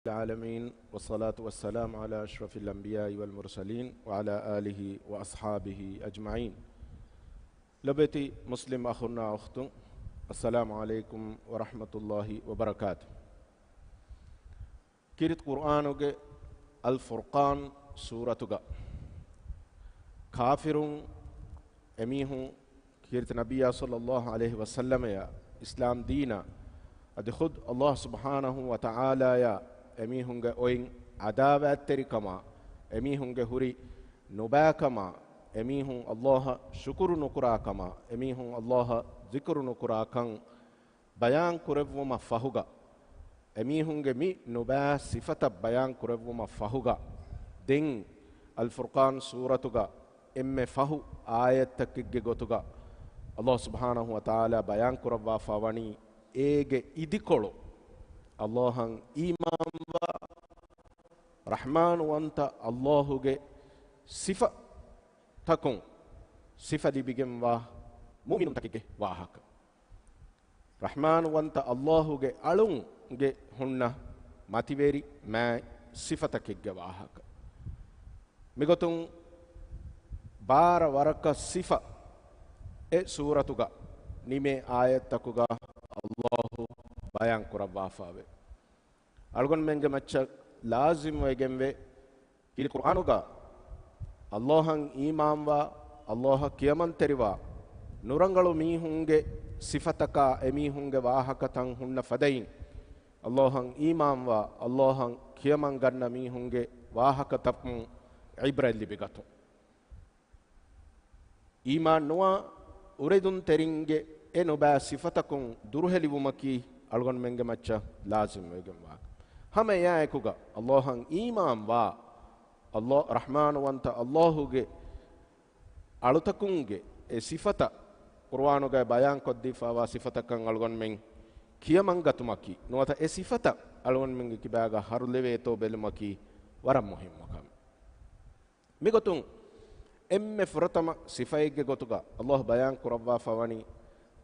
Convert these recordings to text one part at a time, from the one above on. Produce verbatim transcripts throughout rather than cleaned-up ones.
العالمين، والصلاة والسلام على أشرف الأنبياء والمرسلين، وعلى آله وأصحابه أجمعين. ލޮބުވެތި މުސްލިމް އަޚުންނާ އުޚްތުން، السلام عليكم ورحمة الله وبركاته. ކީރިތި ޤުރްއާނުގެ އަލް ފުރްޤާން ސޫރަތުގަ ކާފިރުން އެމީހުން ކީރިތި ނަބިއްޔާ ޞައްލައްލާހު ޢަލައިހި ވަސައްލަމަޔާ އިސްލާމް ދީނާ އަދި ޚުދް އައްލާހު ސުބްޙާނަހު ވަތަޢާލާޔާ އެމީހުންގެ އޮތް ޢަދާވާތްތެރިކަމާ، އެމީހުންގެ ހުރި ނުބައިކަމާ، އެމީހުން އައްލާހަށް ޝުކުރު ނުކުރާ ކަމާ، އެމީހުން އައްލާހަށް ޛިކުރު ނުކުރާ ކަން ބަޔާން ކުރެއްވުމަށް ފަހުގަ، އެމީހުންގެ މި ނުބައި ސިފަތައް ބަޔާން ކުރެއްވުމަށް ފަހުގަ، ދެން އަލް ފުރްޤާން ސޫރަތުގަ އެންމެ ފަހު އާޔަތްތަކެއްގެ ގޮތުގަ އައްލާހު ސުބްޙާނަހު ވަތަޢާލާ ބަޔާން ކުރައްވާފަ ވަނީ އޭގެ އިދިކޮޅު، އައްލާހަށް އީމާންވާ، ރަޙްމާނުވަންތަ އައްލާހުގެ ސިފަތަކުން ސިފަ ލިބިގެންވާ މުއުމިނުންތަކެއްގެ ވާހަކަ. ރަޙްމާނުވަންތަ އައްލާހުގެ އަޅުންގެ ހުންނަ މަތިވެރި މާތް ސިފަތަކެއްގެ ވާހަކަ. މިގޮތުން ބާރަ ވަރަކަށް ސިފަ އެ ސޫރަތުގަ ނިމޭ އާޔަތްތަކުގަ އައްލާހު ބަޔާން ކުރައްވާފައެވެ. އަޅުގަނޑުމެންގެ މައްޗަށް ލާޒިމްވެގެންވޭ، ކީރިތި ޤުރްއާނުގަ އައްލާހަށް އީމާންވާ، އައްލާހަށް ކިޔަމަންތެރިވާ، ނުރަނގަޅު މީހުންގެ ސިފަތަކާ އެމީހުންގެ ވާހަކަތައް ހުންނަ ފަދައިން، އައްލާހަށް އީމާންވާ، އައްލާހަށް ކިޔަމަން ގަންނަ މީހުންގެ ވާހަކަތަކުން ޢިބްރަތް ލިބިގަތުން. އީމާން ނުވާ އުރެދުންތެރިންގެ އެ ނުބައި ސިފަތަކުން ދުރުހެލިވުމަކީ އަޅުގަނޑުމެންގެ މައްޗަށް ލާޒިމްވެގެންވާ. ހަމަ އެއާއެކުގަ އައްލާހަށް އީމާންވާ، އައްލާ، ރަޙްމާނުވަންތަ އައްލާހުގެ އަޅުތަކުންގެ އެ ސިފަތައް، ޤުރުއާނުގައި ބަޔާންކޮށްދީފައިވާ ސިފަތަކަށް އަޅުގަނޑުމެން ކިޔަމަންގަތުމަކީ، ނުވަތަ އެ ސިފަތައް އަޅުގަނޑުމެންގެ ކިބާގަ ހަރުލެވޭތޯ ބެލުމަކީ ވަރަށް މުހިއްމު ކަމެއް. މިގޮތުން އެންމެ ފުރަތަމަ ސިފައެއްގެ ގޮތުގަ އައްލާހު ބަޔާން ކުރައްވާފަ ވަނީ،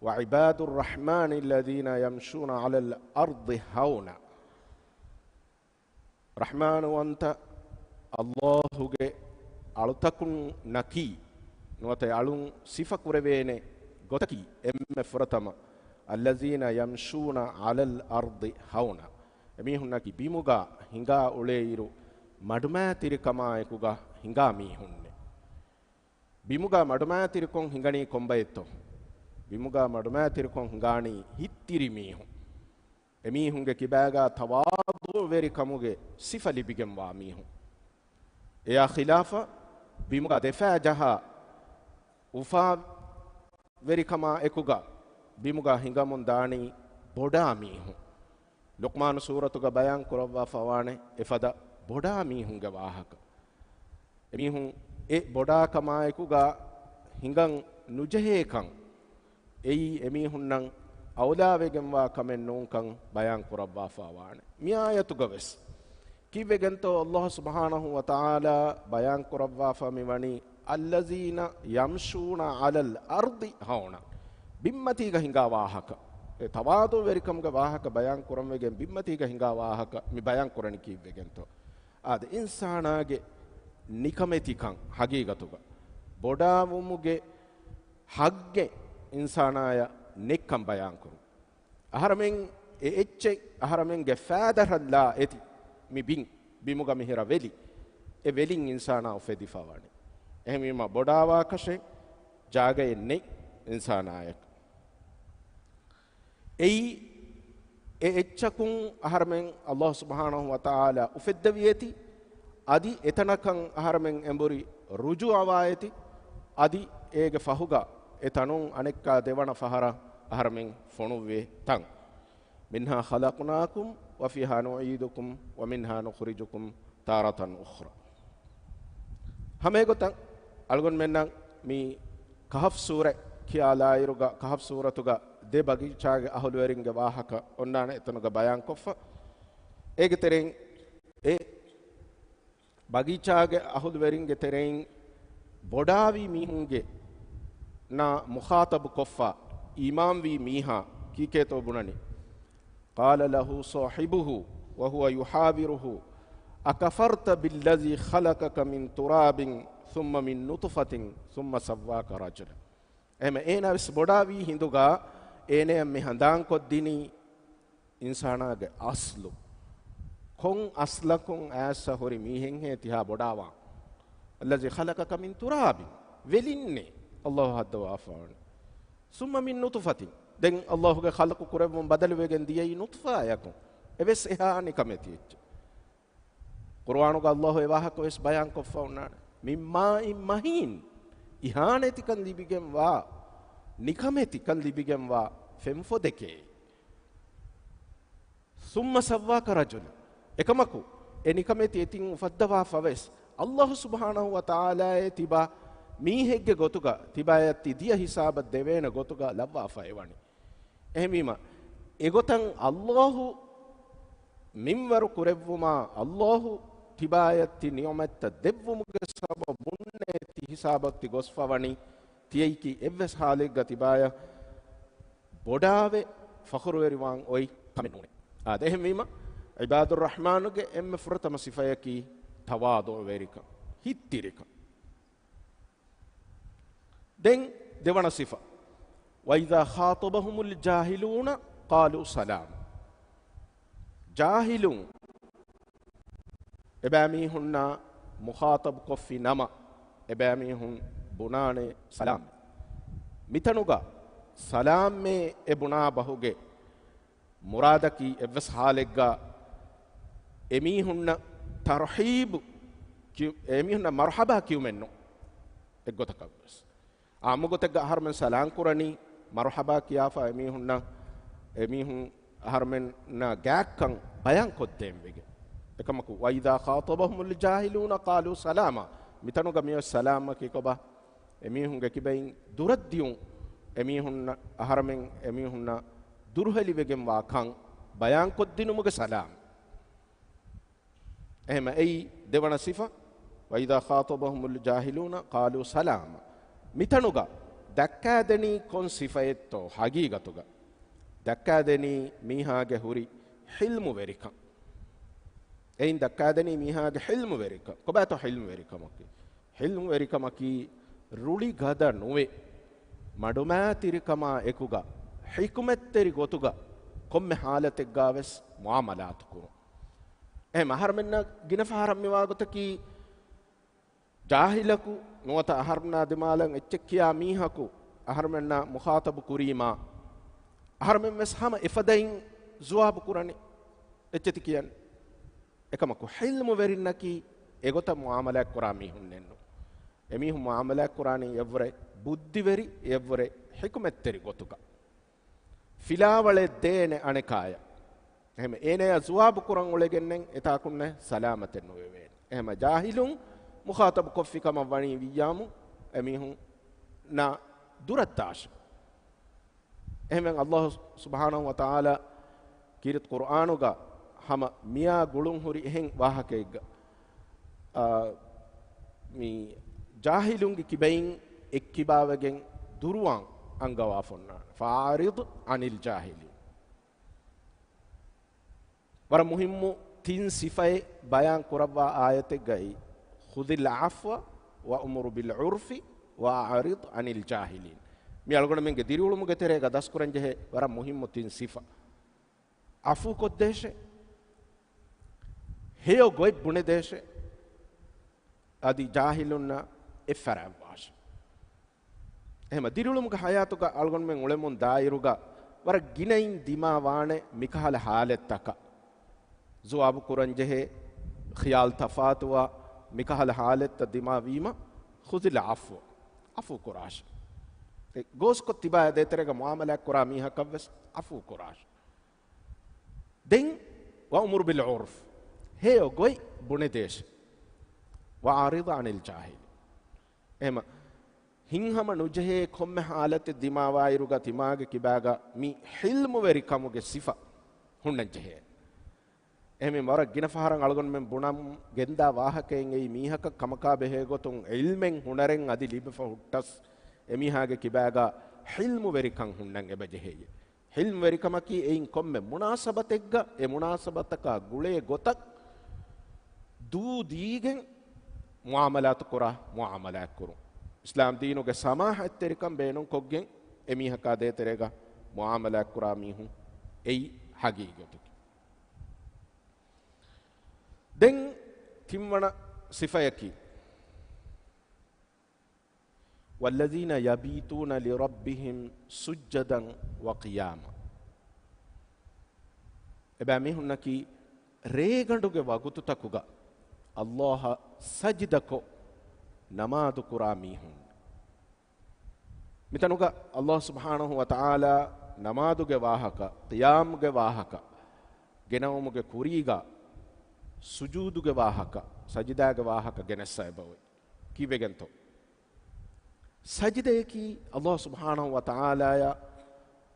وعباد الرحمن الذين يمشون على الأرض هونا. ރަޙްމާނުވަންތަ އައްލާހުގެ އަޅުތަކުންނަކީ، ނުވަތަ އަޅުން ސިފަ ކުރެވޭނެ ގޮތަކީ، އެންމެ ފުރަތަމަ، الذين يمشون على الأرض هونا. އެމީހުންނަކީ ބިމުގަ ހިނގާ އުޅޭއިރު މަޑުމައިތިރިކަމާއެކުގަ ހިނގާ މީހުންނެއް. ބިމުގަ މަޑުމައިތިރިކޮށް ހިނގަނީ ކޮންބައެއްތޯ؟ ބިމުގަ މަޑުމައިތިރިކޮށް ހިނގާނީ ހިތްތިރި މީހުން. އެމީހުންގެ ކިބާގަ ތަވާޟުޢުވެރިކަމުގެ ސިފަ ލިބިގެންވާ މީހުން. އެއާ ޚިލާފަށް، ބިމުގަ ދެފާ ޖަހާ އުފާވެރިކަމާ އެކުގަ ބިމުގަ ހިނގަމުން ދާނީ ބޮޑާ މީހުން. ލުޤްމާނު ސޫރަތުގަ ބަޔާން ކުރައްވާފަ ވާނެ އެފަދަ ބޮޑާ މީހުންގެ ވާހަކަ. އެމީހުން އެ ބޮޑާކަމާއެކުގަ ހިނގަން ނުޖެހޭކަން، އެއީ އެމީހުންނަށް އައުލާވެގެންވާ ކަމެއް ނޫންކަން ބަޔާން ކުރައްވާފަ ވާނެ. މި އާޔަތުގަ ވެސް ކީއްވެގެންތޯ އައްލާހު ސުބްޙާނަހު ވަތަޢާލާ ބަޔާން ކުރައްވާފަ މިވަނީ، الذين يمشون على الأرض هونا. ބިންމަތީގަ ހިނގާ ވާހަކަ، އެ ތަވާޟުޢުވެރިކަމުގެ ވާހަކަ ބަޔާން ކުރަންވެގެން ބިންމަތީގަ ހިނގާ ވާހަކަ މި ބަޔާން ކުރަނީ ކީއްވެގެންތޯ؟ އާދެ، އިންސާނާގެ ނިކަމެތިކަން ހަގީގަތުގަ ބޮޑާވުމުގެ ޙައްޤެއް އިންސާނާޔަށް ނެތްކަން ބަޔާންކުރުން. އަހަރަމެން އެ އެއްޗެއް އަހަރަމެންގެ ފައިދަރަށްލާ އެތި މި ބިން، ބިމުގަ މިހިރަ ވެލި، އެ ވެލިން އިންސާނާ އުފެދިފަ ވަނީ. އެހެންވީމަ ބޮޑާވާކަށެއް ޖާގައެއް ނެތް އިންސާނާޔަކަށް. އެއީ، އެ އެއްޗަކުން އަހަރަމެން އައްލާހު ސުބްޙާނަހު ވަތަޢާލާ އުފެއްދެވި އެތި، އަދި އެތަނަކަށް އަހަރަމެން އެނބުރި ރުޖޫޢަވާ އެތި، އަދި އޭގެ ފަހުގަ އެ ތަނުން އަނެއްކާ ދެވަނަ ފަހަރަށް އަހަރަމެން ފޮނުއްވޭ ތަން. منها خلقناكم وفيها نعيدكم ومنها نخرجكم تارة أخرى. ހަމައެގޮތަށް އަޅުގަނޑުމެންނަށް މި ކަހަފް ސޫރަ ކިޔާލާއިރުގަ، ކަހަފް ސޫރަތުގަ ދެ ބަގީޗާގެ އަހުލުވެރިންގެ ވާހަކަ އޮންނާނެ އެތަނުގަ ބަޔާންކޮށްފަ. އޭގެ ތެރެއިން އެ ބަގީޗާގެ އަހުލުވެރިންގެ ތެރެއިން ބޮޑާވި މީހުންގެ ނާ މުޚާޠަބު ކޮށްފަ އީމާންވީ މީހާ ކީކޭތޯ ބުނަނީ؟ قال له صاحبه وهو يحاوره، أكفرت بالذي خلقك من تراب ثم من نطفة ثم سواك رجلا. އެހެން އޭނާ ވެސް ބޮޑާވީ ހިނދުގަ އޭނަޔަށް މި ހަނދާންކޮށްދިނީ އިންސާނާގެ އަސްލު. ކޮން އަސްލަކުން އައިސް ހުރި މީހެއްހޭ ތިހާ ބޮޑާވާ؟ الذي خلقك من تراب، ވެލިންނޭ ﷲ ހައްދަވާފަވަނީ. ثم من نطفة، ދެން ﷲގެ ޚަލްޤު ކުރެއްވުން ބަދަލުވެގެން ދިޔައީ ނުޠްފާޔަކުން. އެވެސް އެހާ ނިކަމެތި އެއްޗެއް. ޤުރުއާނުގަ ﷲ އެ ވާހަކަ ވެސް ބަޔާން ކޮށްފަ އޮންނާނެ. من ماء مهين، އިހާނެތިކަން ލިބިގެންވާ، ނިކަމެތިކަން ލިބިގެންވާ ފެންފޮދެކޭ. ثم سواك رجلا. އެކަމަކު، އެ ނިކަމެތި އެތިން އުފައްދަވާފަވެސް، ﷲ ސުބްޙާނަހޫ ވަތަޢާލާއޭ ތިބާ މީހެއްގެ ގޮތުގަ، ތިބާޔަށް ތި ދިޔަ ހިސާބަށް ދެވޭނެ ގޮތުގަ ލައްވާފަ އެވަނީ. އެހެންވީމަ، އެގޮތަށް ﷲ މިންވަރު ކުރެއްވުމާ، ﷲ ތިބާޔަށް ތި ނިޢުމަތްތައް ދެއްވުމުގެ ސަބަބުންނޭ ތި ހިސާބަށް ތި ގޮސްފަވަނީ. ތިޔައީކީ އެއްވެސް ޙާލެއްގަ ތިބާޔަށް ބޮޑާވެ ފަޚުރުވެރިވާން އޮތް ކަމެއް ނޫނޭ. އާދެ، އެހެންވީމަ، ޢިބާދުއްރަޙްމާނުގެ އެންމެ ފުރަތަމަ ސިފަޔަކީ ތަވާޟުޢުވެރިކަން، ހިތްތިރިކަން. ދެން ދެވަނަ ސިފަ، وإذا خاطبهم الجاهلون قالوا سلاما. ޖާހިލުން އެބައިމީހުންނާ މުޚާޠަބު ކޮށްފި ނަމަ، އެބައިމީހުން ބުނާނެ ސަލާމް. މިތަނުގަ ސަލާމްއޭ އެ ބުނާ ބަހުގެ މުރާދަކީ އެއްވެސް ޙާލެއްގަ އެމީހުންނަށް ތަރްޙީބު ކިޔު-، އެމީހުންނަށް މަރުޙަބާ ކިޔުމެއްނު. އެއްގޮތަކަށް ވެސް އާއްމު ގޮތެއްގަ އަހަރުމެން ސަލާން ކުރަނީ، މަރުޙަބާ ކިޔާފަ އެމީހުންނަށް، އެމީހުން އަހަރުމެންނާ ގާތްކަން ބަޔާން ކޮށްދޭން ވެގެން. އެކަމަކު، وإذا خاطبهم الجاهلون قالوا سلاما، މިތަނުގަ މިއޮތް ސަލާމަކީ ކޮބާ؟ އެމީހުންގެ ކިބައިން ދުރަށް ދިޔުން، އެމީހުންނަށް އަހަރުމެން އެމީހުންނަށް ދުރުހެލިވެގެންވާ ކަން ބަޔާން ކޮށްދިނުމުގެ ސަލާމް. އެހެމަ އެއީ ދެވަނަ ސިފަ، وإذا خاطبهم الجاهلون قالوا سلاما. މިތަނުގަ ދައްކާދެނީ ކޮން ސިފައެއްތޯ؟ ޙަގީގަތުގަ ދައްކާދެނީ މީހާގެ ހުރި ޙިލްމުވެރިކަން. އެއިން ދައްކާދެނީ މީހާގެ ޙިލްމުވެރިކަން. ކޮބާތޯ ޙިލްމުވެރިކަމަކީ؟ ޙިލްމުވެރިކަމަކީ ރުޅި ގަދަ ނުވެ، މަޑުމައިތިރިކަމާ އެކުގަ ޙިކުމަތްތެރި ގޮތުގަ ކޮންމެ ޙާލަތެއްގަވެސް މުޢާމަލާތު ކުރުން. އެހެން އަހަރުމެންނަށް ގިނަ ފަހަރަށް މިވާ ގޮތަކީ، ޖާހިލަކު ނުވަތަ އަހަރުމެންނާ ދިމާލަށް އެއްޗެއް ކިޔާ މީހަކު އަހަރުމެންނާ މުޚާޠަބު ކުރީމާ، އަހަރުމެން ވެސް ހަމަ އެފަދައިން ޖުވާބު ކުރަނީ. އެއްޗެތި ކިޔަން. އެކަމަކު ޙިލްމުވެރިންނަކީ އެގޮތަށް މުޢާމަލާތް ކުރާ މީހުންނެއްނު. އެމީހުން މުޢާމަލާތް ކުރާނީ އެއްވުރެ ބުއްދިވެރި، އެއްވުރެ ޙިކުމަތްތެރި ގޮތުގަ. ފިލާވަޅެއް ދޭނެ އަނެކާޔަށް. އެހެމަ އޭނަޔާ ޖުވާބު ކުރަން އުޅެގެންނެއް އެތާކުންނެއް ސަލާމަތެއް ނުވެވޭނެ. އެހެމަ ޖާހިލުން މުޚާޠަބު ކޮށްފި ކަމަށް ވަނީ ވިއްޔާމު އެމީހުންނާ ދުރަށްދާށެ. އެހެންވެ، ﷲ ސުބްޙާނަހޫ ވަތަޢާލާ ކީރިތި ޤުރްއާނުގަ ހަމަ މިޔާ ގުޅުން ހުރި އެހެން ވާހަކައެއްގަ، އާ، މި ޖާހިލުންގެ ކިބައިން އެއްކިބާވެގެން ދުރުވާން އަންގަވާފައޮންނާނެ. فأعرض عن الجاهلين. ވަރަށް މުހިއްމު ތިން ސިފައެއް ބަޔާން ކުރައްވާ އާޔަތެއްގައި، خذ العفو وأمر بالعرف وأعرض عن الجاهلين. މި އަޅުގަނޑުމެންގެ ދިރިއުޅުމުގެ ތެރޭގަ ދަސްކުރަންޖެހޭ ވަރަށް މުހިއްމު ތިން ސިފަ. ޢަފޫ ކޮށްދޭށޭ، ހެޔޮ ގޮތް ބުނެދޭށޭ، އަދި ޖާހިލުންނަށް އެއްފަރާތްވާށޭ. އެހެމަ ދިރިއުޅުމުގެ ޙަޔާތުގަ އަޅުގަނޑުމެން އުޅެމުން ދާއިރުގަ ވަރަށް ގިނައިން ދިމާވާނެ މިކަހަލަ ޙާލަތްތަކަށް. ޖުވާބު ކުރަންޖެހޭ، ޚިޔާލު ތަފާތުވާ މިކަހަލަ ޙާލަތްތައް ދިމާވީމަ، خذ العفو، ޢަފޫ ކުރާށޭ. އެ ގޯސްކޮށް ތިބާ ދޭތެރޭގަ މުޢާމަލާތް ކުރާ މީހަކަށްވެސް ޢަފޫ ކުރާށޭ. ދެން، وأمر بالعرف، ހެޔޮ ގޮތް ބުނެދޭށޭ. وأعرض عن الجاهلين. އެހެމަ ހިތްހަމަ ނުޖެހޭ ކޮންމެ ޙާލަތެއް ދިމާވާއިރުގަ ތިމާގެ ކިބާގަ މި ޙިލްމުވެރިކަމުގެ ސިފަ ހުންނަންޖެހޭ. އެހެންވީމަ ވަރަށް ގިނަ ފަހަރަށް އަޅުގަނޑުމެން ބުނަން ގެންދާ ވާހަކައިން އެއީ މީހަކަށް ކަމަކާ ބެހޭ ގޮތުން ޢިލްމެއް ހުނަރެއް އަދި ލިބިފަ ހުއްޓަސް، އެމީހާގެ ކިބާގަ ޙިލްމުވެރިކަން ހުންނަން އެބަޖެހޭ. ޙިލްމްވެރިކަމަކީ އެއިން ކޮންމެ މުނާސަބަތެއްގަ އެ މުނާސަބަތަކާ ގުޅޭ ގޮތަށް ދޫ ދީގެން މުޢާމަލާތު ކުރާ މުޢާމަލާތް ކުރުން. އިސްލާމް ދީނުގެ ސަމާޙަތްތެރިކަން ބޭނުންކޮށްގެން އެ މީހަކާ ދޭތެރޭގަ މުޢާމަލާތް ކުރާ މީހުން އެއީ ޙަޤީޤަތަކީ. ދެން ތިންވަނަ ސިފަޔަކީ، والذين يبيتون لربهم سجدا وقياما. އެބައިމީހުންނަކީ ރޭގަނޑުގެ ވަގުތުތަކުގަ ﷲ އަށް ސަޖިދަކޮށް ނަމާދު ކުރާ މީހުން. މިތަނުގަ ﷲ ސުބްޙާނަހޫ ވަތަޢާލާ ނަމާދުގެ ވާހަކަ، ޤިޔާމުގެ ވާހަކަ ގެނައުމުގެ ކުރީގަ ސުޖޫދުގެ ވާހަކަ، ސަޖިދާގެ ވާހަކަ ގެނެއްސަ އެބައޮތް. ކީއްވެގެންތޯ؟ ސަޖިދަޔަކީ ﷲ ސުބްޙާނަހޫ ވަތަޢާލާޔަށް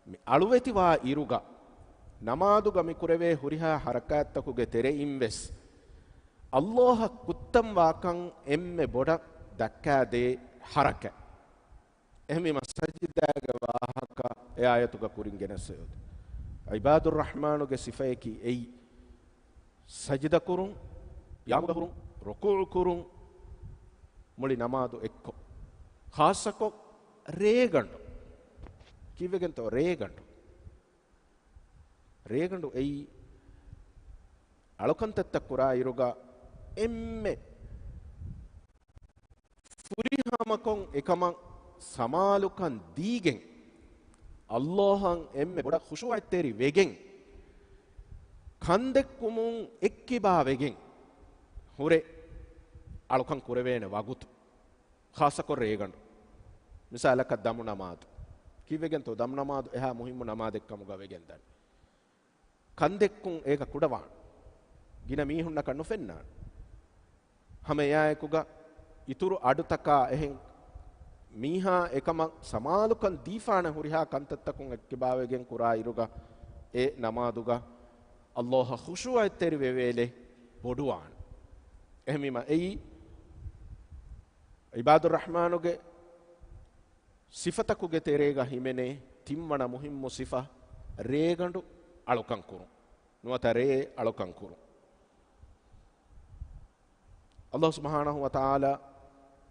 މި އަޅުވެތިވާ އިރުގަ، ނަމާދުގަ މި ކުރެވޭ ހުރިހާ ޙަރަކާތްތަކުގެ ތެރެއިން ވެސް، ﷲ އަށް ކުއްތަން ވާކަން އެންމެ ބޮޑަށް ދައްކާދޭ ޙަރަކާތް. އެހެންވީމަ ސަޖިދާގެ ވާހަކަ އެ އާޔަތުގަ ކުރިން ގެނެސް އޮތީ. ޢިބާދުއްރަޙްމާނުގެ ސިފަޔަކީ އެއީ، ސަޖިދަ ކުރުން، ޤިޔާމުގަ ހުރުން، ރުކޫޢު ކުރުން، މުޅި ނަމާދު އެއްކޮށް. ޚާއްޞަކޮށް ރޭގަނޑު. ކީއްވެގެންތޯ ރޭގަނޑު؟ ރޭގަނޑު އެއީ އަޅުކަންތައްތައް ކުރާ އިރުގަ އެންމެ ފުރިހަމަކޮށް އެކަމަށް ސަމާލުކަން ދީގެން، ﷲ އަށް އެންމެ ބޮޑަށް ޚުޝޫޢަތްތެރި ވެގެން، ކަންދެއްކުމުން އެއްކިބާ ވެގެން ހުރެ އަޅުކަން ކުރެވޭނެ ވަގުތު، ޚާއްޞަކޮށް ރޭގަނޑު. މިސާލަކަށް ދަމު ނަމާދު. ކީއްވެގެންތޯ ދަމު ނަމާދު އެހާ މުހިއްމު ނަމާދެއްކަމުގަ ވެގެންދަނީ؟ ކަންދެއްކުން އޭގަ ކުޑަވާން. ގިނަ މީހުންނަކަށް ނުފެންނާން. ހަމަ އެއާއެކުގަ އިތުރު އަޑުތަކާ އެހެން މީހާ އެކަމަށް ސަމާލުކަން ދީފާނެ ހުރިހާ ކަންތައްތަކުން އެއްކިބާވެގެން ކުރާ އިރުގަ އެ ނަމާދުގަ ﷲ އަށް ޚުޝޫޢަތްތެރި ވެވޭލެއް ބޮޑުވާން. އެހެންވީމަ އެއީ ޢިބާދުއްރަޙްމާނުގެ ސިފަތަކުގެ ތެރޭގަ ހިމެނޭ ތިންވަނަ މުހިއްމު ސިފަ، ރޭގަނޑު އަޅުކަން ކުރުން. ނުވަތަ ރޭ އަޅުކަން ކުރުން. ﷲ ސުބްޙާނަހޫ ވަތަޢާލާ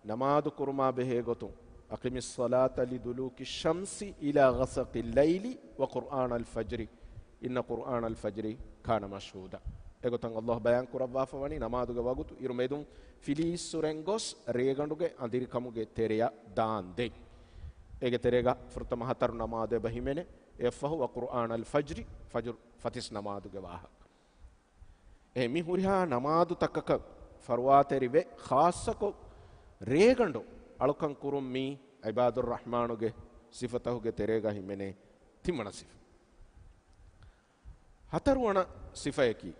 ނަމާދު ކުރުމާ ބެހޭ ގޮތުން، أقم الصلاة لدلوك الشمس إلى غسق الليل وقرآن الفجر إن قرآن الفجر كان مشهودا. އެގޮތަށް ﷲ ބަޔާން ކުރައްވާފަ ވަނީ ނަމާދުގެ ވަގުތު އިރު މެދުން ފިލީއްސުރެން ގޮސް ރޭގަނޑުގެ އަނދިރިކަމުގެ ތެރެއަށް ދާންދެން. އޭގެ ތެރޭގަ ފުރަތަމަ ހަތަރު ނަމާދު އެބަ ހިމެނޭ. އެއަށްފަހު وقرآن الفجر، ފަޖުރު ފަތިސް ނަމާދުގެ ވާހަކަ. އެ މި ހުރިހާ ނަމާދުތަކަކަށް ފަރުވާތެރިވެ، ޚާއްޞަކޮށް ރޭގަނޑު އަޅުކަން ކުރުން މީ ޢިބާދުއްރަޙްމާނުގެ ސިފަތަކުގެ ތެރޭގަ ހިމެނޭ ތިންވަނަ ސިފަ. ހަތަރުވަނަ ސިފަޔަކީ،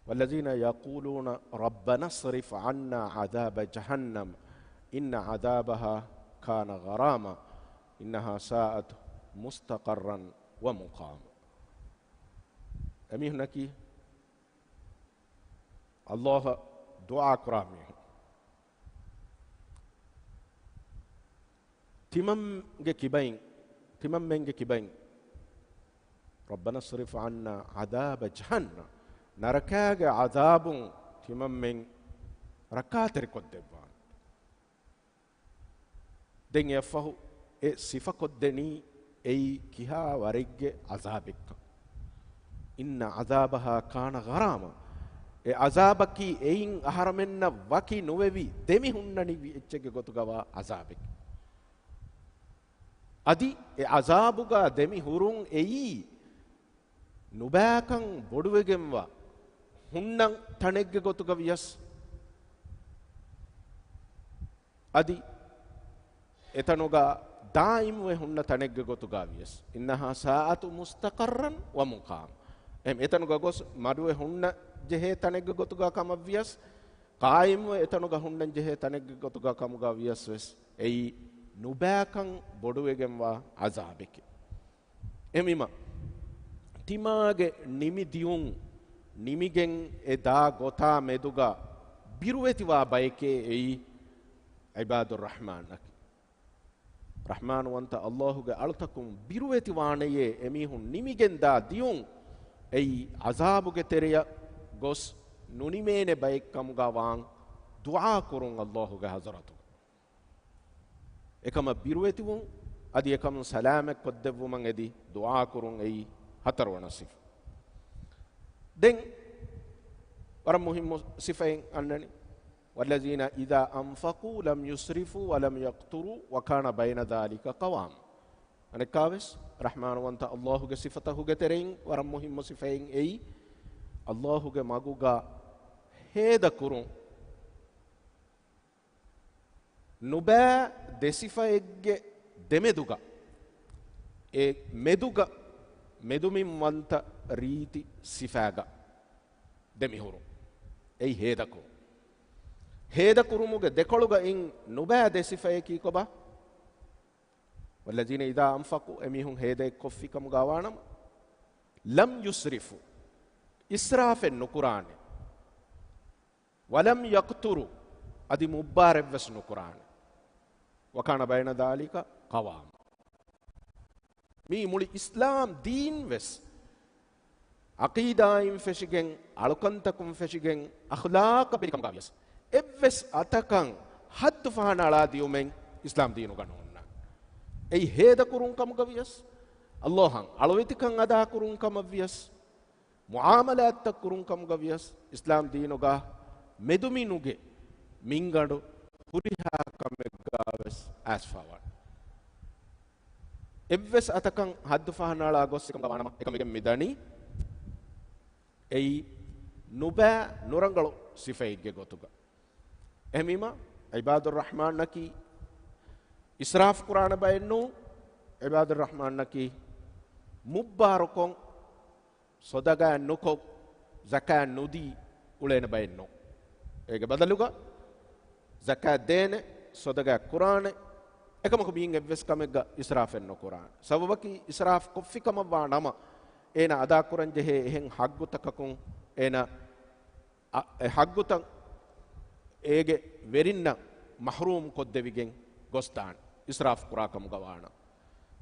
والذين يقولون ربنا اصرف عنا عذاب جهنم إن عذابها كان غراما إنها ساءت مستقرا ومقاما. އެމީހުންނަކީ ﷲ އަށް ދުޢާ ކުރާ މީހުން. ތިމަންގެ ކިބައިން، ތިމަންމެންގެ ކިބައިން، ربنا اصرف عنا عذاب جهنم، ނަރަކާގެ ޢަޛާބުން ތިމަންމެން ރައްކާތެރިކޮށްދެއްވާނެ. ދެން އެއަށްފަހު އެ ސިފަކޮށްދެނީ އެއީ ކިހާ ވަރެއްގެ ޢަޛާބެއްކަން. إن عذابها كان غراما. އެ ޢަޛާބަކީ އެއިން އަހަރަމެންނަށް ވަކި ނުވެވި ދެމި ހުންނަނިވި އެއްޗެއްގެ ގޮތުގަވާ ޢަޛާބެއް. އަދި އެ ޢަޛާބުގަ ދެމި ހުރުން އެއީ ނުބައިކަން ބޮޑުވެގެންވާ ހުންނަ ތަނެއްގެ ގޮތުގަ ވިޔަސް، އަދި އެތަނުގަ ދާއިމްވެ ހުންނަ ތަނެއްގެ ގޮތުގަ ވިޔަސް، إنها ساءت مستقرا ومقاما. އެހެން އެތަނުގަ ގޮސް މަޑުވެ ހުންނަ ޖެހޭ ތަނެއްގެ ގޮތުގަ ކަމަށް ވިޔަސް، ޤާއިމްވެ އެތަނުގަ ހުންނަން ޖެހޭ ތަނެއްގެ ގޮތުގަ ކަމުގަ ވިޔަސް ވެސް، އެއީ ނުބައިކަން ބޮޑުވެގެންވާ ޢަޛާބެކޭ. އެހެންވީމަ، ތިމާގެ ނިމި ދިޔުން ނިމިގެން އެ ދާ ގޮތާ މެދުގަ ބިރުވެތިވާ ބައެކޭ އެއީ ޢިބާދުއްރަޙްމާންއަކީ. ރަޙްމާނުވަންތަ އައްލާހުގެ އަޅުތަކުން ބިރުވެތިވާނެޔޭ އެމީހުން ނިމިގެންދާ ދިޔުން، އެއީ ޢަޒާބުގެ ތެރެޔަށް ގޮސް ނުނިމޭނެ ބައެއްކަމުގަ ވާން ދުޢާ ކުރުން އައްލާހުގެ ޙަޟްރަތު. އެކަމަށް ބިރުވެތިވުން، އަދި އެކަމުން ސަލާމަތް ކޮށްދެއްވުމަށް އެދި ދުޢާ ކުރުން އެއީ ހަތަރުވަނަ ސިފަ. ދެން ވަރަށް މުހިއްމު ސިފައެއް އަންނަނީ، والذين إذا أنفقوا لم يسرفوا ولم يقتروا وكان بين ذلك قواما. އަނެއްކާވެސް، ރަޙްމާނުވަންތަ އައްލާހުގެ ސިފަތަކުގެ ތެރެއިން ވަރަށް މުހިއްމު ސިފައެއް އެއީ، އައްލާހުގެ މަގުގަ ހޭދަކުރުން. ނުބައި ދެ ސިފައެއްގެ ދެމެދުގަ، އެ މެދުގަ މެދުމިންވަންތަ ރީތި ސިފައިގަ ދެމިހުރުން. އެއީ ހޭދަކުރުން. ހޭދަކުރުމުގެ ދެކޮޅުގައި ނުބައި ދެ ސިފައަކީ ކޮބާ؟ والذين إذا أنفقوا، އެމީހުން ހޭދައެއް ކޮށްފި ކަމުގަ ވާނަމަ، لم يسرفوا، އިސްރާފެއް ނުކުރާނެ. ولم يقتروا، އަދި މުއްބާރެއްވެސް ނުކުރާނެ. وكان بين ذلك قواما. މީ މުޅި އިސްލާމް ދީން ވެސް ޢަޤީދާއިން ފެށިގެން، އަޅުކަންތަކުން ފެށިގެން، އަޚްލާޤަށް ބެލި ކަމުގަ ވިޔަސް، އެއްވެސް އަތަކަށް ޙައްދު ފަހަނައަޅާ ދިޔުމެއް އިސްލާމް ދީނުގަ ނޯންނާނެ. އެއީ ހޭދަކުރުން ކަމުގަ ވިޔަސް، އައްލާހަށް އަޅުވެތިކަން އަދާކުރުން ކަމަށް ވިޔަސް، މުޢާމަލާތްތައް ކުރުން ކަމުގަ ވިޔަސް، އިސްލާމް ދީނުގަ މެދުމިނުގެ މިންގަނޑު ހުރިހާ ކަމެއްގަ ވެސް އައިސްފަވާނެ. އެއްވެސް އަތަކަށް ޙައްދު ފަހަނައަޅާ ގޮއްސި ކަމުގަ ވާނަމަ، އެކަމުގެ މިދަނީ އެއީ ނުބައި ނުރަނގަޅު ސިފައެއްގެ ގޮތުގަ. އެހެންވީމަ، ޢިބާދުއްރަޙްމާންނަކީ އިސްރާފް ކުރާނެ ބައެއް ނޫން. ޢިބާދުއްރަޙްމާންނަކީ މުއްބާރުކޮށް، ޞަދަޤާތް ނުކޮށް، ޒަކާތް ނުދީ އުޅޭނެ ބައެއް ނޫން. އޭގެ ބަދަލުގަ ޒަކާތް ދޭނެ، ޞަދަޤާތް ކުރާނެ، އެކަމަކު މިއިން އެއްވެސް ކަމެއްގަ އިސްރާފެއް ނުކުރާނެ. ސަބަބަކީ އިސްރާފް ކޮށްފި ކަމަށް ވާ ނަމަ، އޭނަ އަދާކުރަން ޖެހޭ އެހެން ޙައްޤުތަކަކުން އޭނަ އަ، އެ ޙައްޤުތައް އޭގެ ވެރިންނަށް މަޙްރޫމް ކޮށްދެވިގެން ގޮސްދާނެ، އިސްރާފް ކުރާ ކަމުގަ ވާނަމަ.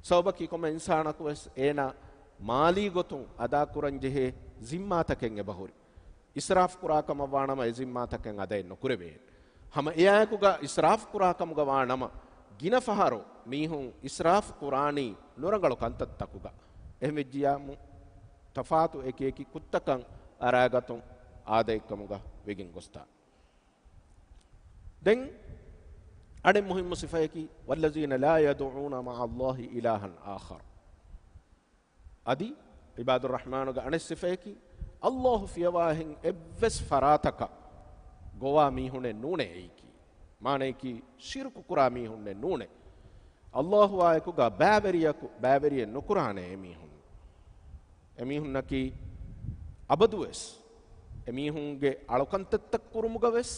ސަބަބަކީ ކޮންމެ އިންސާނަކު ވެސް އޭނާ މާލީ ގޮތުން އަދާކުރަން ޖެހޭ ޒިންމާތަކެއް އެބަހުރި. އިސްރާފް ކުރާ ކަމަށް ވާނަމަ އެ ޒިންމާތަކެއް އަދައެއް ނުކުރެވޭނެ. ހަމަ އެއާއެކުގަ އިސްރާފް ކުރާ ކަމުގަ ވާނަމަ، ގިނަ ފަހަރު މީހުން އިސްރާފް ކުރާނީ ނުރަނގަޅު ކަންތައްތަކުގަ. އެހެންވެއްޖިޔާމު، ތަފާތު އެކިއެކި ކުށްތަކަށް އަރާގަތުން އާދައެއްކަމުގަ ވެގެން ގޮސްދާނެ. ދެން އަނެއް މުހިއްމު ސިފައަކީ، والذين لا يدعون مع الله إلها آخر. އަދި ޢިބާދުއްރަޙްމާނުގެ އަނެއް ސިފައަކީ، އައްލާހު ފިޔަވާހެން އެއްވެސް ފަރާތަކަށް ގޮވާ މީހުނެއް ނޫނޭ އެއީކީ. މާނަޔަކީ، ޝިރުކު ކުރާ މީހުންނެއް ނޫނޭ. އައްލާހުއާއެކުގަ ބައިވެރިޔަކު، ބައިވެރިއެއް ނުކުރާނެ އެމީހުން. އެމީހުންނަކީ އަބަދުވެސް އެމީހުންގެ އަޅުކަންތައްތައް ކުރުމުގަވެސް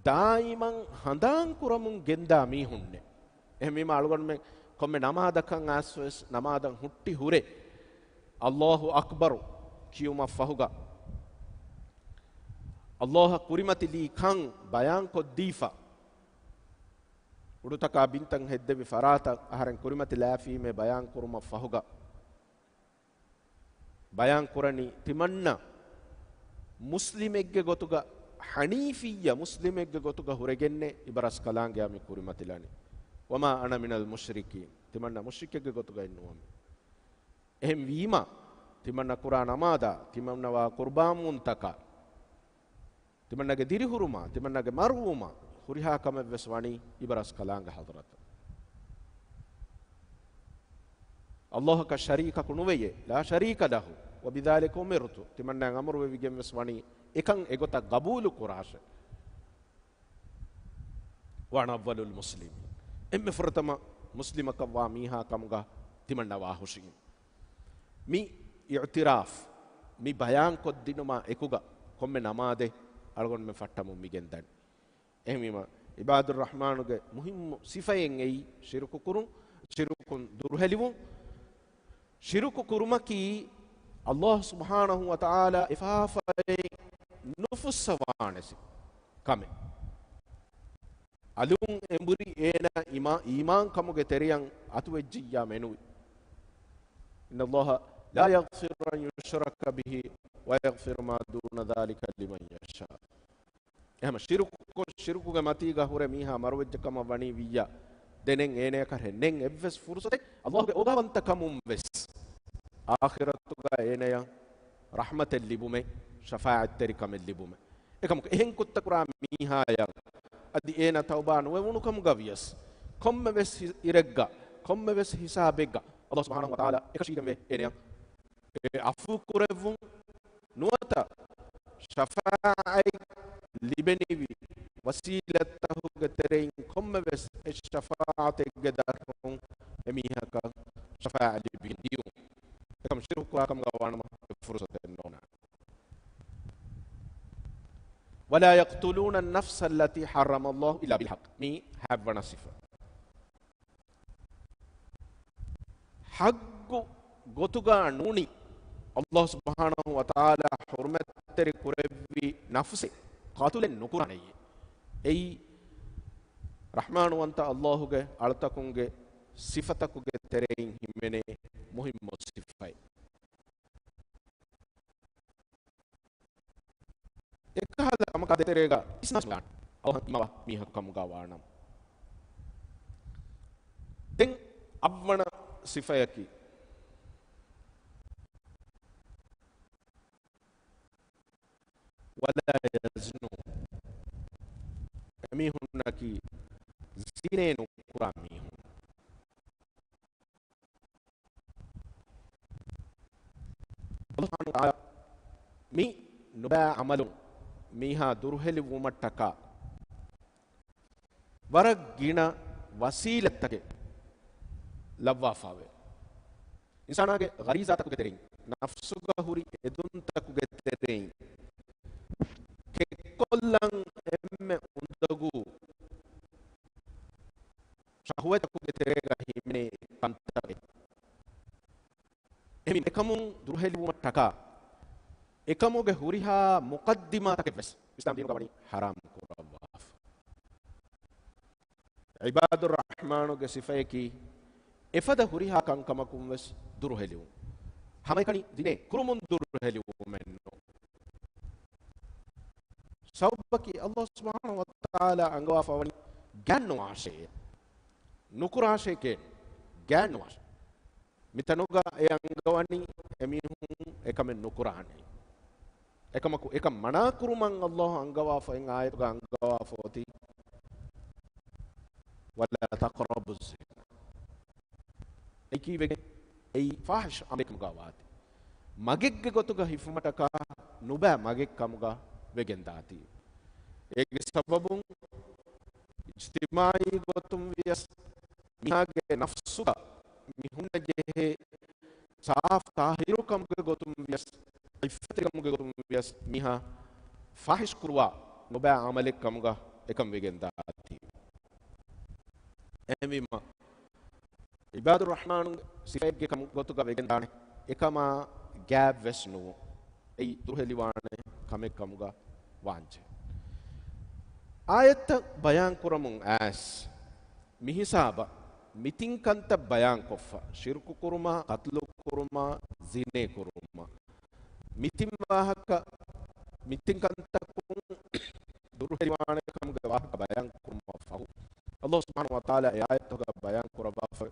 ދާއިމަށް ހަނދާން ކުރަމުން ގެންދާ މީހުންނެއް. އެހެންވީމަ އަޅުގަނޑުމެން ކޮންމެ ނަމާދަކަށް އައިސްވެސް ނަމާދަށް ހުއްޓި ހުރެ އައްލާހު އަކްބަރު ކިޔުމަށް ފަހުގަ، އައްލާހަށް ކުރިމަތިލީ ކަން ބަޔާންކޮށްދީފަ، އުޑުތަކާ ބިންތައް ހެއްދެވި ފަރާތަށް އަހަރެން ކުރިމަތިލާފީމޭ ބަޔާން ކުރުމަށް ފަހުގަ، ބަޔާން ކުރަނީ ތިމަންނަ މުސްލިމެއްގެ ގޮތުގަ، ޙަނީފިއްޔަ މުސްލިމެއްގެ ގޮތުގަ ހުރެގެންނޭ އިބަރަސްކަލާނގެއާ މި ކުރިމަތިލަނީ. وما أنا من المشركين. ތިމަންނަ މުޝްރިކެއްގެ ގޮތުގައި ނުވަމޭ. އެހެން ވީމަ، ތިމަންނަ ކުރާ ނަމާދާ، ތިމަންނަ ވާ ޤުރްބާންވުންތަކާ، ތިމަންނަގެ ދިރިހުރުމާ، ތިމަންނަގެ މަރުވުމާ، ހުރިހާ ކަމެއްވެސް ވަނީ އިބަރަސްކަލާނގެ ޙަޟްރަތަށް. އައްލާހަކަށް ޝަރީކަކު ނުވެޔޭ، لا شريك له، وبذلك أمرت، ތިމަންނައަށް އަމުރުވެވިގެންވެސް ވަނީ، އެކަން އެގޮތަށް ގަބޫލު ކުރާށޭ. وأنا أول المسلمين. އެންމެ ފުރަތަމަ މުސްލިމަކަށްވާ މީހާ ކަމުގަ ތިމަންނަ ވާހުށީމެ. މި އިޢުތިރާފް، މި ބަޔާންކޮށްދިނުމާ އެކުގަ ކޮންމެ ނަމާދެއް އަޅުގަނޑުމެން ފައްޓަމުން މިގެންދަނީ. އެހެންވީމަ، ޢިބާދުއްރަޙްމާނުގެ މުހިއްމު ސިފައެއް އެއީ، ޝިރުކު ކުރުން، ޝިރުކުން ދުރުހެލިވުން. ޝިރުކު ކުރުމަކީ، އައްލާހު ސުބްޙާނަހު ވަތަޢާލާ އެފާފައި ނުފުއްސަވާނެ ކަމެއް. އަލުން އެނބުރި އޭނާ އީމާ-، އީމާންކަމުގެ ތެރެއަށް އަތުވެއްޖިއްޔާ މެނުވި. إن الله لا يغفر أن يشرك به ويغفر ما دون ذلك لمن يشاء. އެހެން ޝިރުކުކޮށް، ޝިރުކުގެ މަތީގަ ހުރެ މީހާ މަރުވެއްޖެ ކަމަށް ވަނީ ވިއްޔާ، ދެނެއް އޭނަޔަކަށް ނެތް އެއްވެސް ފުރުސަތެއް އަލްލާހުގެ އޯގާވަންތަ ކަމުން ވެސް އާޚިރަތުގަ އޭނަޔަށް ރަޙްމަތެއް ލިބުމެއް، ޝަފާޢަތްތެރިކަމެއް ލިބުމެއް. އެކަމަކު އެހެން ކުށްތައް ކުރާ މީހާޔަށް އަދި އޭނާ ތައުބާ ނުވެވުނު ކަމުގަ ވިޔަސް، ކޮންމެވެސް ހި-، އިރެއްގަ، ކޮންމެވެސް ހިސާބެއްގަ އަލްލާހު ސުބްޙާނަހު ވަތަޢާލާ އެކަށީގެންވޭ އޭނަޔަށް އެ ޢަފޫ ކުރެއްވުން، ނުވަތަ ޝަފާޢަތް ލިބެނިވި ވަސީލަތްތަކުގެ ތެރެއިން ކޮންމެވެސް އެއް ޝަފާޢަތެއްގެ ދަށުން އެމީހަކަށް ޝަފާޢަތް ލިބިގެން ދިޔުން. އެކަމަ ޝިރުކު ކުރާ ކަމުގަ ވާނަމަ އެ ފުރުސަތެއް ނޯންނާނެ. ولا يقتلون النفس التي حرم الله إلا بالحق. މީ ހަތްވަނަ ސިފަ. ޙައްޤު ގޮތުގަ ނޫނީ އަލްލާހު ސުބްޙާނަހު ވަތަޢާލާ ޙުރުމަތްތެރި ކުރެއްވި ނަފްސެއް ޤަތުލެއް ނުކުރާނެޔޭ. އެއީ ރަޙްމާނުވަންތަ އަލްލާހުގެ އަޅުތަކުންގެ ސިފަތަކުގެ ތެރެއިން ހިމެނޭ މުހިއްމު ސިފައެއް. އެކަހަލަ ކަމަކާ ދޭތެރޭގަ އިސްނާސް ނުލާނެ، އަލްލާހަށް އިމާވާ މީހަކު ކަމުގަ ވާނަމަ. ދެން އަށްވަނަ ސިފަޔަކީ، ولا يزنون. އެމީހުންނަކީ ޒިނޭ ނުކުރާ މީހުން. އަލްލާހު ސުބްޙާނަހު ވަތަޢާލާ މި ނުބައި ޢަމަލުން މީހާ ދުރުހެލިވުމަށްޓަކާ ވަރަށް ގިނަ ވަސީލަތްތަކެއް ލައްވާފަވޭ. އިންސާނާގެ ޣަރީޒާތަކުގެ ތެރެއިން، ނަފްސުގަ ހުރި އެދުންތަކުގެ ތެރެއިން ކެއްކޮށްލަން އެންމެ އުނދަގޫ ޝަހުވަތްތަކުގެ ތެރޭގަ ހިމެނޭ ކަންތައް. އެހެން އެކަމުން ދުރުހެލިވުމަށްޓަކާ، އެކަމުގެ ހުރިހާ މުޤައްދިމާތަކެއް ވެސް އިސްލާމް ދީނުގަ ވަނީ ޙަރާމް ކުރައްވާފަ. ޢިބާދުއްރަޙްމާނުގެ ސިފަޔަކީ، އެފަދަ ހުރިހާ ކަންކަމަކުން ވެސް ދުރުހެލިވުން. ހަމައެކަނި ޒިނޭ ކުރުމުން ދުރުހެލިވުމެއްނު. ސަބަބަކީ އަލްލާހު ސުބްޙާނަހު ވަތަޢާލާ އަންގަވާފަވަނީ ގާތްނުވާށޭ. ނުކުރާށޭ ކޭން، ގާތްނުވާށޭ. މިތަނުގަ އެ އަންގަވަނީ އެމީހުން އެކަމެއް ނުކުރާނެ. އެކަމަކު އެކަން މަނާ ކުރުމަށް އަލްލާހު އަންގަވާފަ، އެއް އާޔަތުގަ އަންގަވާފަ އޮތީ، ولا تقربوا الزنا. އެއީ ކީއްވެގެން؟ އެއީ ފާޙިޝް ޢަމަލެއް ކަމުގަ ވާތީ. މަގެއްގެ ގޮތުގަ ހިފުމަށްޓަކާ ނުބައި މަގެއް ކަމުގަ ވެގެންދާތީ. އޭގެ ސަބަބުން އިޖްތިމާޢީ ގޮތުން ވިޔަސް މީހާގެ ނަފްސުގަ މި ހުންނަޖެހޭ ސާފު ޠާހިރު ކަމުގެ ގޮތުން ވިޔަސް، ޢިއްފަތްތެރިކަމުގެ ގޮތުން ވިޔަސް މީހާ ފާޙިޝް ކުރުވާ ނުބައި ޢަމަލެއް ކަމުގަ އެކަން ވެގެންދާތީ. އެހެންވީމަ، ޢިބާދުއްރަޙްމާނުގެ ސިފައެއްގެ ކަމު ގޮތުގަ ވެގެންދާނެ. އެކަމާ ގާތްވެސް ނުވު. އެއީ ދުރުހެލިވާނެ ކަމެއް ކަމުގަ ވާންޖެ. އާޔަތްތައް ބަޔާން ކުރަމުން އައިސް، މިހިސާބަށް މިތިން ކަންތައް ބަޔާންކޮށްފަ، ޝިރުކު ކުރުމާ، ޤަތްލު ކުރުމާ، ޒިނޭ ކުރުމާ، މިތިން ވާހަކަ، މިތިން ކަންތަކުން ދުރުހެލިވާނެ ކަމުގެ ވާހަކަ ބަޔާން ކުރުމަށް ފަހު، އަލްލާހު ސުބްޙާނަހު ވަތަޢާލާ އެ އާޔަތުގަ ބަޔާން ކުރައްވާފަ،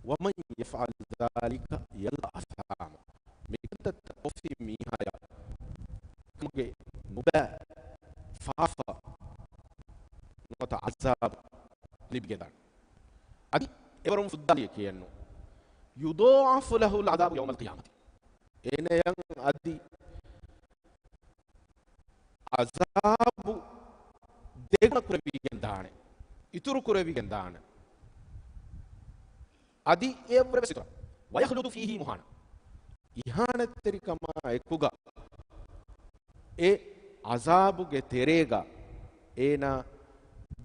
ومن يفعل ذلك يلق أثاما. މިކަންތައްތައް ކޮށްފި މީހާޔަށް ކަމުގެ ނުބައި ފާފަ ނުވަތަ ޢަޒާބު ލިބިގެންދާނެ. އަދި އެވަރުން ފުއްދާލިއެއް ކިޔެއްނު. يضاعف له العذاب يوم القيامة. އޭނަޔަށް އަދި ޢަޒާބު ދެގުނަ ކުރެވިގެން ދާނެ. އިތުރު ކުރެވިގެން ދާނެ. އަދި އެއަށްވުރެ ވެސް އިތުރަށް. ويخلد فيه مهانا. އިހާނަތްތެރިކަމާ އެކުގަ އެ ޢަޒާބުގެ ތެރޭގަ އޭނާ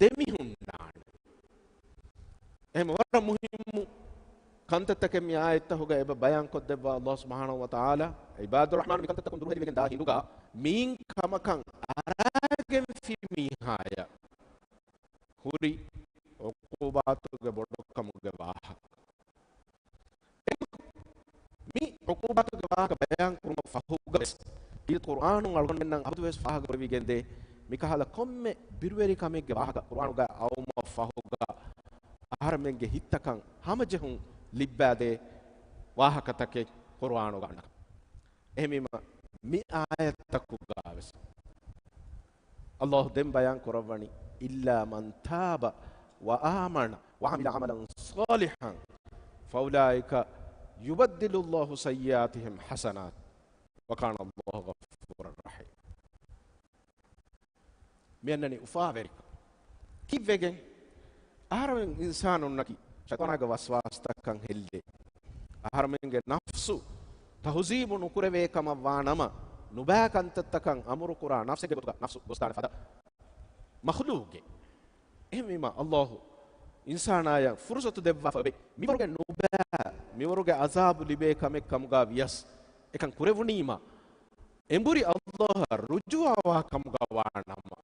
ދެމިހުންނާނެ. އެހެން ވަރަށް މުހިއްމު ކަންތައްތަކެއް މި އާޔަތްތަކުގަ އެބަ ބަޔާންކޮށްދެއްވާ އަލްލާހު ސުބްޙާނަހު ވަތަޢާލާ، ޢިބާދުއްރަޙްމާނު މި ކަންތައްތަކުން ދުރުހެލިވެގެން ދާ ހިނދުގަ މިއިން ކަމަކަށް އަރާގެންފި މީހާޔަށް ހުރި ޢުޤޫބާތުގެ ބޮޑުކަމުގެ ވާހަކަ. މި ޢުޤޫބާތުގެ ވާހަކަ ބަޔާން ކުރުމަށް ފަހުގަވެސް، އިރު ޤުރުއާނުން އަޅުގަނޑުމެންނަށް އަބަދުވެސް ފާހަގަކުރެވިގެންދޭ، މިކަހަލަ ކޮންމެ ބިރުވެރިކަމެއްގެ ވާހަކަ ޤުރުއާނުގަ އައުމަށް ފަހުގަ އަހަރެމެންގެ ހިތްތަކަށް ހަމަޖެހުން ލިއްބާދޭ ވާހަކަތަކެއް ޤުރުއާނުގަ އަންނަކަމަށް. އެހެންވީމަ، މި އާޔަތްތަކުގަވެސް ﷲ ދެން ބަޔާން ކުރައްވަނީ، "إلا من تاب وآمن وعمل عملا صالحا فأولئك يبدل الله سيئاتهم حسنات وكان الله غفورا رحيما." މިއަންނަނީ އުފާވެރިކަން. ކީއްވެގެން؟ އަހަރެމެން އިންސާނުންނަކީ ޝައިޠާނާގެ ވަސްވާސްތަކަށް ހެއްލޭ. އަހަރެމެންގެ ނަފްސު ތަހުޒީބު ނުކުރެވޭ ކަމަށް ވާ ނަމަ، ނުބައި ކަންތައްތަކަށް އަމުރު ކުރާ ނަފްސެއްގެ ގޮތުގަ ނަފްސު ގޮސްދާނެ ފަދަ މަޚްލޫގެއް. އެހެންވީމަ، ﷲ އިންސާނާޔަށް ފުރުސަތު ދެއްވާފަ އޮތް މިވަރުގެ ނުބައި، މިވަރުގެ ޢަޒާބު ލިބޭ ކަމެއް ކަމުގަ ވިޔަސް، އެކަން ކުރެވުނީމަ، އެނބުރި ﷲ އަށް ރުޖޫޢަވާ ކަމުގަ ވާ ނަމަ،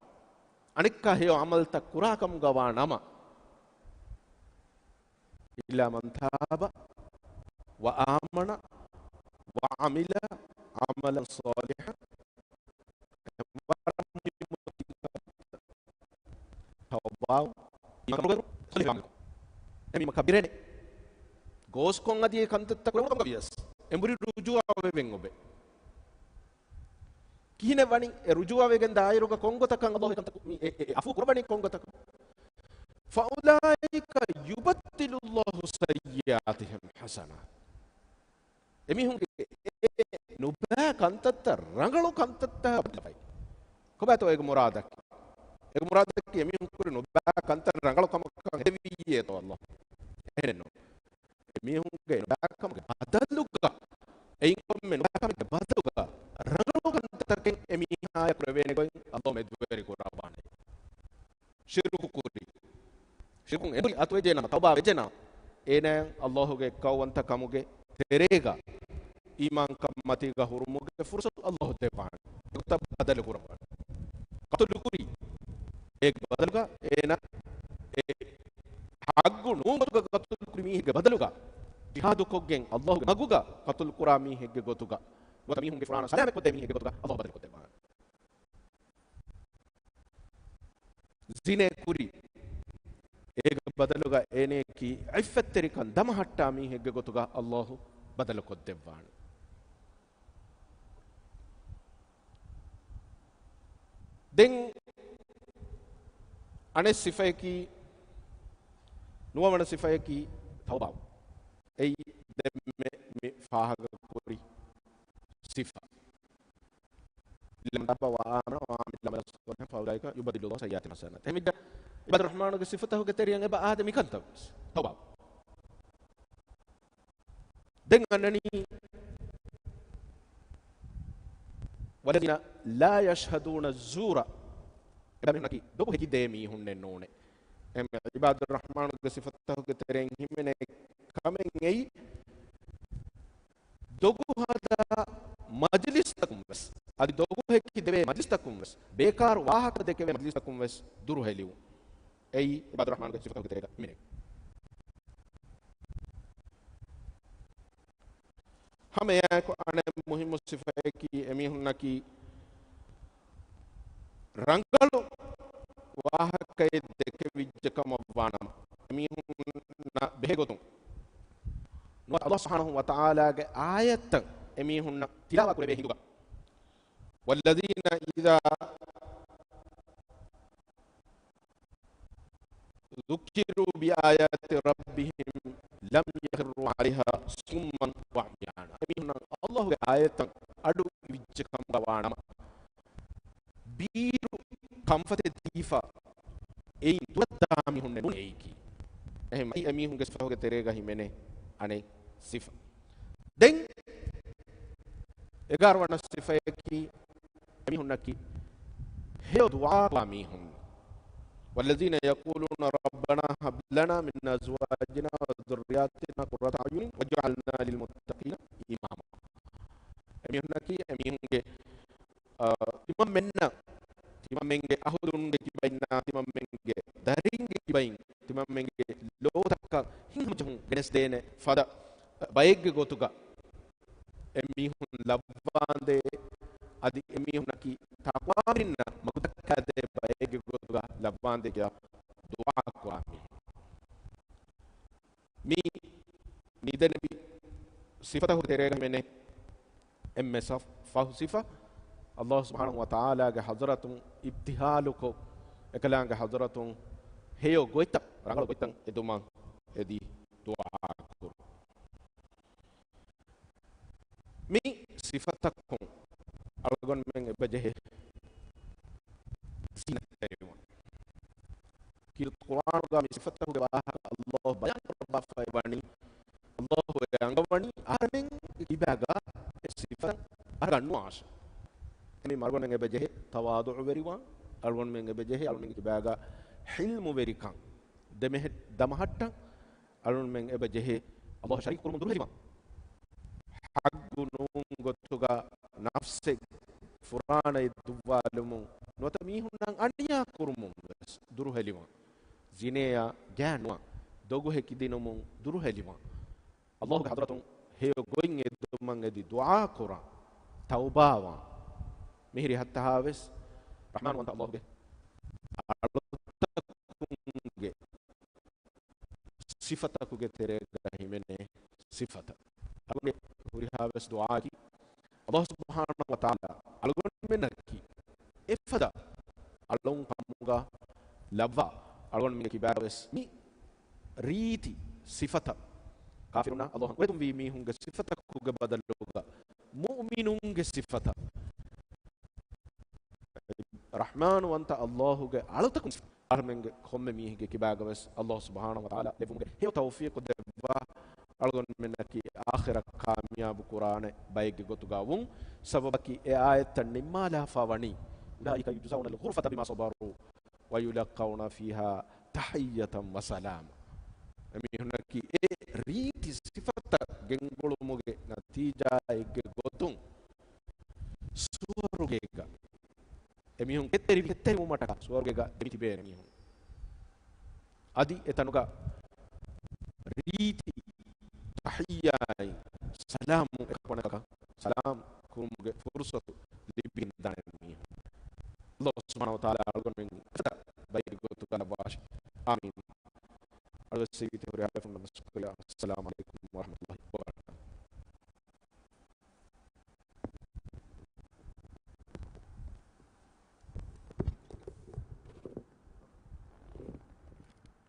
އަނެއްކާ ހެޔޮ ޢަމަލްތައް ކުރާ ކަމުގަ ވާ ނަމަ، "إلا من تاب وآمن وعمل عملا صالحا." ތައުބާ، އީމާންކަން ރުގަރު، ޞާލިޙު ޢަމަލު. އެމީ މަކަ ބިރެނެ. ގޯސްކޮށް އަދި ކަންތައްތައް ކުރެވުނު ކަމުގަ ވިޔަސް، އެނބުރި ރުޖޫޢަވެވެން އޮބެ. ކިހިނެއް ވަނީ؟ އެ ރުޖޫޢަވެގެން ދާއިރުގަ ކޮންގޮތަކަށް ﷲ އެ ކަންތައް މި އެ، އެ، އެ ޢަފޫ ކުރައްވަނީ ކޮންގޮތަކަށް؟ "فأولئك يبدل الله سيئاتهم حسنات." އެމީހުންގެ އެ ނުބައި ކަންތައްތައް ރަނގަޅު ކަންތައްތައް ބަދަލުކޮށް. ކޮބާތޯ އޭގެ މުރާދަކީ؟ އޭގެ މުރާދަކީ އެމީހުން ކުރި ނުބައި ކަންތައް ރަނގަޅު ކަމަކަށް ހެދެވިއޭތޯ ﷲ؟ އެހެނެއްނޫން. އެމީހުންގެ ނުބައިކަމުގެ ބަދަލުގަ، އެއިން ކޮންމެ ނުބައިކަމެއްގެ ބަދަލުގަ ރަނގަޅު ކަންތައްތަކެއް އެމީހާޔަށް ކުރެވޭނެ ގޮތް ﷲ މެދުވެރި ކުރައްވާނެ. ޝިރުކު ކުރި. ޝިރުކުން އެނބުރި އަތުވެއްޖެ ނަމަ، ތައުބާ ވެއްޖެ ނަމަ، އޭނާއަށް ﷲ ގެ އެއްކައުވަންތަ ކަމުގެ ތެރޭގަ އީމާންކަން މަތީގަ ހުރުމުގެ ފުރުސަތު ﷲ ދެއްވާނެ. އެގޮތަށް ބަދަލު ކުރައްވާނެ. ޤަތުލު ކުރި. އޭގެ ބަދަލުގަ އޭނާ އެ ޙައްޤު ނޫން ގޮތުގަ ޤަތުލު ކުރި މީހެއްގެ ބަދަލުގަ، ޖިހާދު ކޮށްގެން ﷲ ގެ މަގުގަ ޤަތުލު ކުރާ މީހެއްގެ ގޮތުގަ، ނުވަތަ މީހުންގެ ފުރާނަ ސަލާމަތް ކޮށްދޭ މީހެއްގެ ގޮތުގަ ﷲ ބަދަލު ކޮށްދެއްވާނެ. ޒިނޭ ކުރި. އޭގެ ބަދަލުގަ އޭނައަކީ ޢިއްފަތްތެރިކަން ދަމަހައްޓާ މީހެއްގެ ގޮތުގަ ﷲ ބަދަލު ކޮށްދެއްވާނެ. ދެން އަނެއް ސިފައަކީ، ނުވަވަނަ ސިފައަކީ ތައުބާ. އެއީ ދެންމެ މި ފާހަގަ ކުރި ސިފަ. إلا من تاب وآمن وعمل عملا صالحا فأولئك يبدل الله سيئاتهم حسنات. އެހެންވެއްޖެ، ޢިބާދުއްރަޙްމާނުގެ ސިފަތަކުގެ ތެރެއިން އެބަ އާދެ މިކަންތައް ވެސް. ތައުބާ. ދެން އަންނަނީ، والذين لا يشهدون الزور. އެބަ މީހުންނަކީ ދޮގު ހެކިދޭ މީހުންނެއް ނޫނޭ. އެހެން ޢިބާދުއްރަޙްމާނުގެ ސިފަތަކުގެ ތެރެއިން ހިމެނޭ ކަމެއް އެއީ، ދޮގު ހަދާ މަޖިލިސްތަކުން ވެސް، އަދި ދޮގު ހެކި ދެވޭ މަޖިލިސްތަކުން ވެސް، ބޭކާރު ވާހަކަ ދެކެވޭ މަޖިލިސްތަކުން ވެސް ދުރުހެލިވުން. އެއީ ޢިބާދުއްރަޙްމާނުގެ ސިފަތަކުގެ ތެރޭގަ ހިމެނޭ. ހަމަ އެއާއެކު އަނެއް މުހިއްމު ސިފައަކީ އެމީހުންނަކީ ރަނގަޅު ވާހަކައެއް ދެކެވިއްޖެ ކަމަށް ވާނަމަ، އެމީހުންނަށް ބެހޭ ގޮތުން ނުވަތަ ﷲ ސުބްޙާނަހޫ ވަތަޢާލާގެ އާޔަތްތައް އެމީހުންނަށް ތިލާވާ ކުރެވޭ ހިނދުގަ، والذين إذا ذكروا بآيات ربهم لم يخروا عليها صما وعميانا. އެމީހުންނަށް ﷲ ގެ އާޔަތްތައް އަޑު އިވިއްޖެ ކަމުގަ ވާނަމަ، ބީރު ކަންފަތެއް ދީފަ، އެއިން ދުރަށް ދާ މީހުންނެއް ނޫނޭ އެއީކީ. އެހެން އެމީހުންގެ ސިފަތަކުގެ ތެރޭގަ ހިމެނޭ އަނެއް ސިފަ. ދެން އެގާރަ ވަނަ ސިފައަކީ، އެމީހުންނަކީ ހެޔޮ ދުޢާ ކުރާ މީހުން. والذين يقولون ربنا هب لنا من أزواجنا وذرياتنا قرة أعين واجعلنا للمتقين إماما. އެމީހުންނަކީ އެމީހުންގެ، އާ، ތިމަންމެންނަށް، ތިމަންމެންގެ އަހުލުންގެ ކިބައިންނާ، ތިމަންމެންގެ ދަރިންގެ ކިބައިން ތިމަންމެންގެ ލޯތަކަށް ހިތްހަމަޖެހުން ގެނެސްދޭނެ ފަދަ ބައެއްގެ ގޮތުގަ އެމީހުން ލައްވާނދޭ، އަދި އެމީހުންނަކީ ތަޤްވާވެރިންނަށް މަގުދައްކާދޭ ބައެއްގެ ގޮތުގަ ލައްވާނދޭ ކިޔާ ދުޢާ ކުރާ މީހުން. މީ މިދެންނެވި ސިފަތަކުގެ ތެރޭގަ ހިމެނޭ އެންމެ ސަފް-، ފަހު ސިފަ، ﷲ ސުބްޙާނަހޫ ވަތަޢާލާގެ ޙަޟްރަތުން އިބްތިހާލުކޮށް، އެކަލާނގެ ޙަޟްރަތުން ހެޔޮ ގޮތްތައް، ރަނގަޅު ގޮތްތައް އެދުމަށް އެދި ދުޢާ ކުރުން. މި ސިފަތަކުން އަޅުގަނޑުމެން އެބަޖެހޭ ޒީނަތްތެރިވުން. ކީރިތި ޤުރްއާނުގަ މި ސިފަތަކުގެ ވާހަކަ ﷲ ބަޔާން ކުރައްވާފައި ވަނީ، ﷲ އެ އަންގަވަނީ އަހަރެމެންގެ ކިބާގަ އެ ސިފަތައް އަރަގަން ނުވާށޭ. އެމީ އަޅުގަނޑުމެން އެބަޖެހޭ ތަވާޟުޢުވެރިވާން، އަޅުގަނޑުމެން އެބަޖެހޭ އަޅުގަނޑުމެންގެ ކިބާގަ ޙިލްމުވެރިކަން، ދެމެހެ-، ދަމަހައްޓަން، އަޅުގަނޑުމެން އެބަ ޖެހޭ ﷲ ޝަރީކު ކުރުމުން ދުރުހެލިވާން. ޙައްޤު ނޫން ގޮތުގަ ނަފްސެއް ފުރާނައެއް ދުއްވާލުމުން ނުވަތަ މީހުންނަށް އަނިޔާ ކުރުމުން ވެސް ދުރުހެލިވާން. ޒިނޭއާ ގާތް ނުވާން. ދޮގުހެކި ދިނުމުން ދުރުހެލިވާން. ﷲގެ ޙަޟްރަތުން ހެޔޮ ގޮތް އެދުމަށް އެދި ދުޢާ ކުރާން. ތައުބާވާން. މިހިރި ހައްތަހާވެސް ރަޙްމާންވަންތަ ﷲގެ އަޅުތަކުންގެ ސިފަތަކުގެ ތެރޭގަ ހިމެނޭ ސިފަތައް. އަޅުގަނޑުގެ ހުރިހާވެސް ދުޢާއަކީ، ﷲ ސުބްޙާނަހޫ ވަތަޢާލާ އަޅުގަނޑުމެންނަކީ އެފަދަ އަޅުން ކަމުގަ ލައްވާ، އަޅުގަނޑުމެންގެ ކިބާގަވެސް މި ރީތި ސިފަތައް ކާފިރުންނަށް ﷲ އަށް އުފެދުންވީ މީހުންގެ ސިފަތަކުގެ ބަދަލުގަ މުއުމިނުންގެ ސިފަތައް. ރަޙްމާންވަންތަ ﷲގެ އަޅުތަކުން އަހަރުމެންގެ ކޮންމެ މީހެއްގެ ކިބާގަވެސް ﷲ ސުބްޙާނަހޫ ވަތަޢާލާ ލެއްވުމުގެ ހެޔޮ ތައުފީޤު ދެއްވާ، އަޅުގަނޑުމެންނަކީ އާޚިރަށް ކާމިޔާބު ކުރާނެ ބައެއްގެ ގޮތުގަ ވުން. ސަބަބަކީ އެ އާޔަތްތައް ނިންމާލާފަ ވަނީ، أولئك يجزون الغرفة بما صبروا ويلقون فيها تحية وسلاما. އެމީހުންނަކީ އެ ރީތި ސިފަތައް ގެންގުޅުމުގެ ނަތީޖާއެއްގެ ގޮތުން ސުވަރުގޭގަ އެމީހުން ކެތްތެރިވި، ކެތްތެރިވުމަށްޓަކާ ސުވަރުގޭގަ ދެމިތިބޭނެ މީހުން. އަދި އެތަނުގަ ރީތި ތަޙިއްޔާއިން ސަލާމު އެކަކު އަނެކަކަށް ސަލާމް ކުރުމުގެ ފުރުޞަތު ލިބިގެންދާނެ މީހުން. ﷲ ސުބްޙާނަހޫ ވަތަޢާލާ އަޅުގަނޑުމެން އެފަދަ ބައެއްގެ ގޮތުގަ ލައްވާށި. އާމީން. އަޅުގަނޑު ސީވީތި ހުރިހާ ބޭފުޅުންނަށް ވެސް ކުރިއަށް އައްސަލާމު ޢަލައިކުމް ވަރަޙްމަތުﷲ ވަ